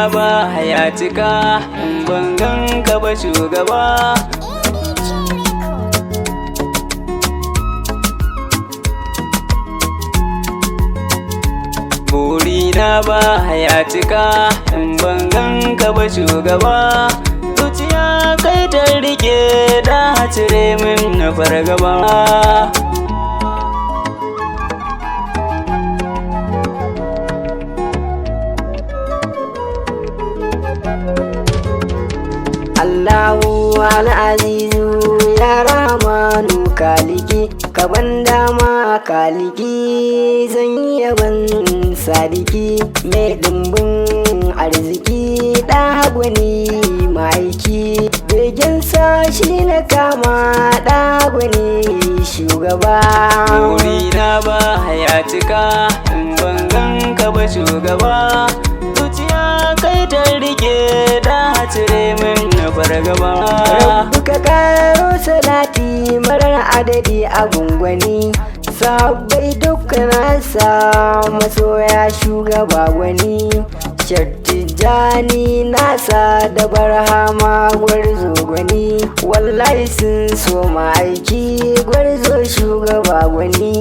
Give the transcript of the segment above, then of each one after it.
Burina ba ya cika in ban ganka ba shugaba. Burina ba ya cika in ban ganka ba shugaba. Zuciya kai ta rike da cire min na fargaba. Allahu al'azizu ya ramanu kaliki, kaban dama kaliki, zan yi yaban sadiki mai dimbin arziki, ɗa gwani ma'aiki, begen shi na kama, ɗa gwani shugaba. Burina ba ya cika in ban ganka ba shugaba. Zuciya kai ta rike da cire min na fargaba. Rabbu ka karo salati marar adadi a gungwani, sabbai dukkanansa masoya shugaba gwani, Shattijani nasa da barhama gwarzo gwani, wallahi sun so aiki gwarzo shugaba gwani.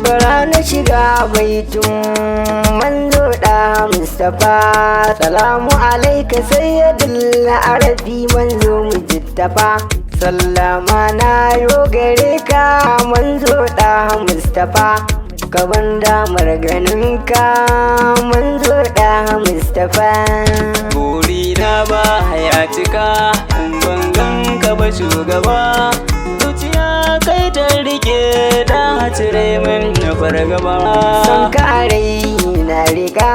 Bara na shiga baitun manzo da Mustapha, salamu alaika sayyidul arabi manzo mujittafa, sallama na yo gare ka manzo da Mustapha, ka ban damar ganin ka manzo da Mustapha. Burina ba ya cika in ban ganka ba shugaba. Zuciya kai ta rike da cire min na fargaba. Son kare na riga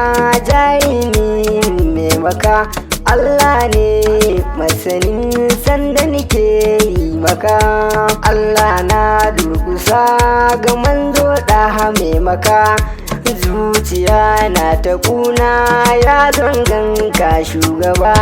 jarumi mai maka, Allah ne masanin sanda nake yi maka, Allah na durkusa ga manzo da mai maka, zuciya na ta kuna ya zanganka shugaba.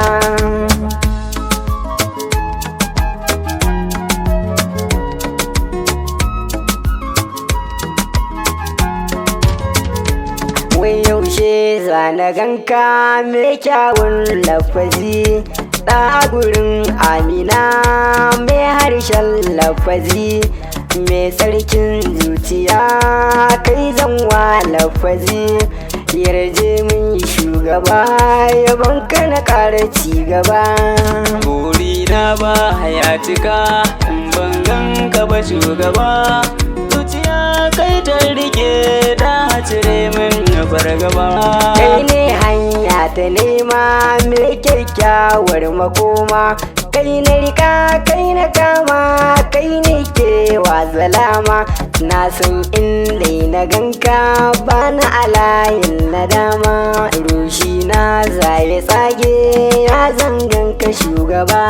Wai yaushe zana ganka mai kyawun lafazi, ɗa gurin Amina mai harshen lafazi, mai tsarkin zuciya kai zanwa lafazi, yarje min shugaba yabon ka na ƙara ci gaba. Burina ba ya cika in ban ganka ba shugaba. Zuciya kai ta rike da cire min na fargaba. Kai ne hanya ta nema mai kyakkyawar makoma, kai na rika kai na kama, kai ne ke zalama, na san inda na ganka ba na alayin nadama, rushi na zaye tsage ya zanganka shugaba.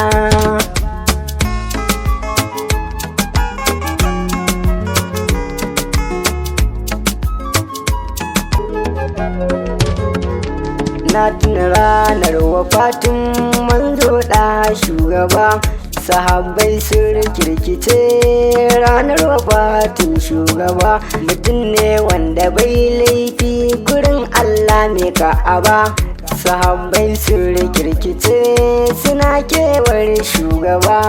Na tuna ranar wafatin manzo da shugaba, sahabbai sun kirkice ranar wafatin shugaba, mutum ne wanda bai laifi gurin Allah mai ka'aba, sahabbai sun kirkice suna kewar shugaba.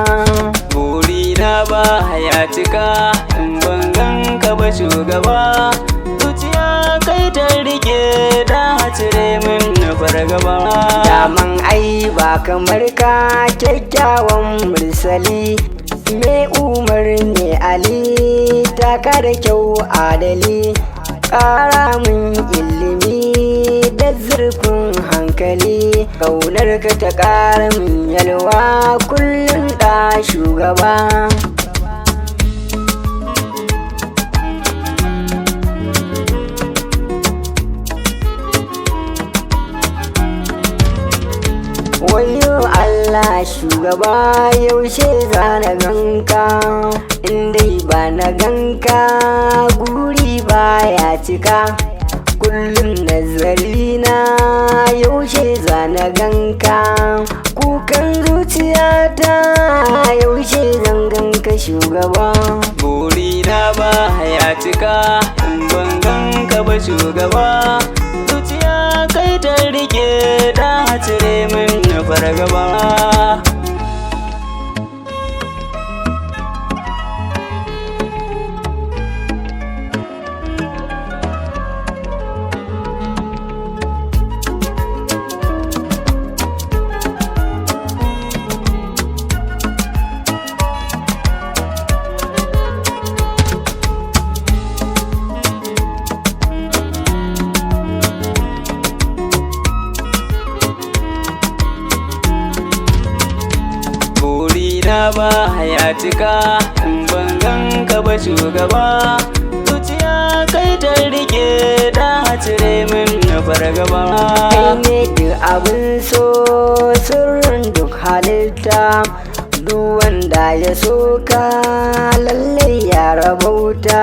Burina ba ya cika in ban ganka ba shugaba. Zuciya kai ta rike da cire min na fargaba. Daman ai ba kamar ka kyakkyawan mursali, me Umar ne Ali taka da kyau adali, ƙara min ilimi da zurfin hankali, ƙaunar ka ta ƙara min yalwa kullum da shugaba. Wayo Allah shugaba yaushe za na ganka, in dai ba na ganka guri baya cika, kullum nazari na yaushe za na ganka, kukan zuciya Zuciyata yaushe zan ka shugaba. Burina ba ya cika in ban ganka ba shugaba. Zuciya kai ta rike da cire min fargaba. Burina ba ya cika in ban ganka ba shugaba. Zuciya kai ta rike da cire min fargaba. Kai ne duk abin so, sirrin duk halitta. Duk wanda ya so ka lallai ya rabauta.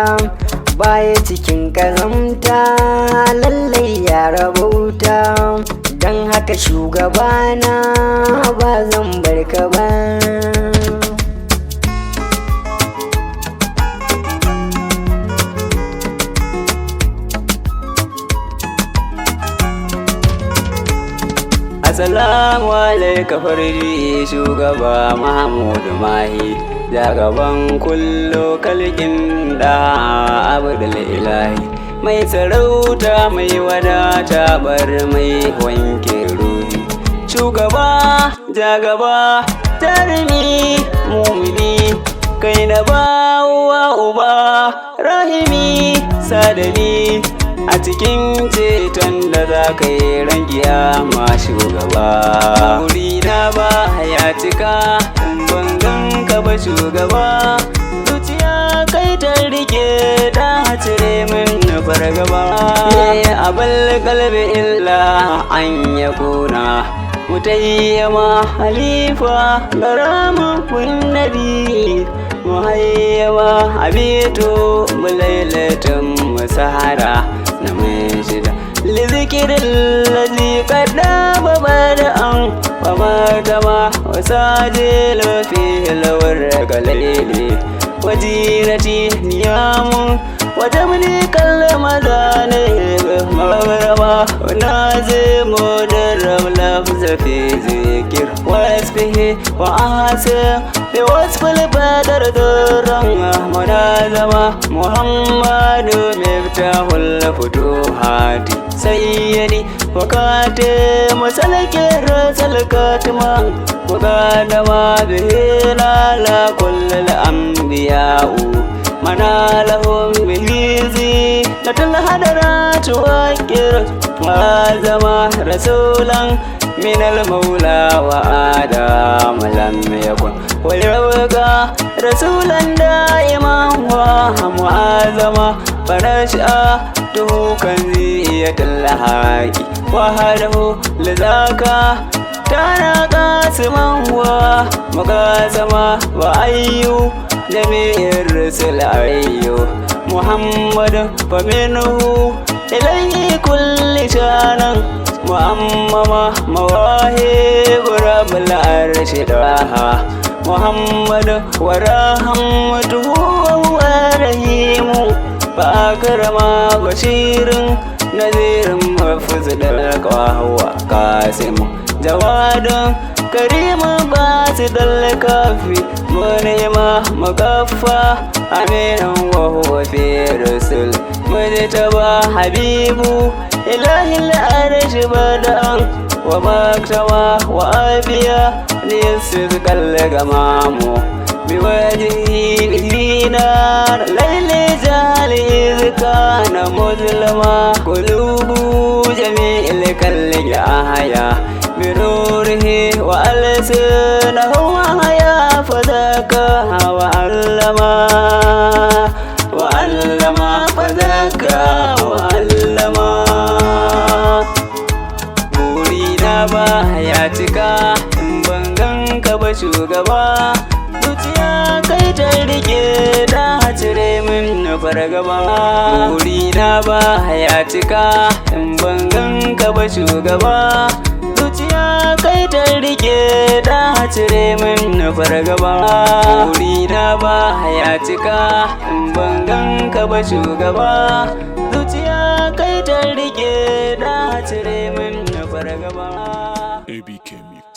Baya cikin kazamta, lallai ya rabauta. Don haka shugabana, ba zan bar ka ba. Assalamu alaika farji shugaba Mahmudu Mahi, jagaban kullu kalkin da abdul ilahi, mai sarauta mai wadata bar mai wanke ruhi. Shugaba jagaba jarumi mumini, kai na bawa uba rahimi sadani, a cikin ceton da za ka yi ran kiyama shugaba. Burina ba ya cika in ban ganka ba shugaba. Zuciya kai ta rike da cire min fargaba. Abal kalbi illa an yakuna mutayyama halifa garama kunnabi muhayyama abitu mulailatin musahara na mai shida لذكر الذي قد بدأ وما وساجل فيه الورق ليلي وجيرتي نيام وتملك المداني مغربا ونازم درب لفظ في ذكر واسفه وأحسن بوصف البدر درا منازمة محمد مفتاح الفتوحات سيدي وكاتم سلك الرسل كاتما وقادما به على كل الأنبياء منالهم به زينة الحضرات وكر وعزم رسولا من المولى وآدم لم يكن ويبقى رسولا دائما ومعظما فنشأته كنزية الحق وحده لذاك كان قاسما ومقاسما وأيو جميع الرسل أيو محمد فمنه إليه كل شان مؤمما مواهب رب العرش دعاها محمد ورحمته وهو رحيم فأكرم بشير نذير محفوظ وهو قاسم جواد كريم باسط الكافي منيما مكفى أمين وهو في رسل مجتبى حبيب إله العرش بدأ ومكتوى وأبيا للصدق الغمام بوجهه دينار ليل جعل إذ كان مظلما قلوب جميع الكل أحيا بنوره وألسنه أحيا فذاك وعلما وعلما فذاك وعلما. Burina ba ya cika in ban ganka ba shugaba. Zuciya kai ta rike da cire min fargaba. Burina ba ya cika in ban ganka ba shugaba. Zuciya kai ta rike da cire fargaba. Burina ba ya cika in ban ganka ba shugaba. Zuciya kai ta rike, na cire min fargaba. ABK Mix.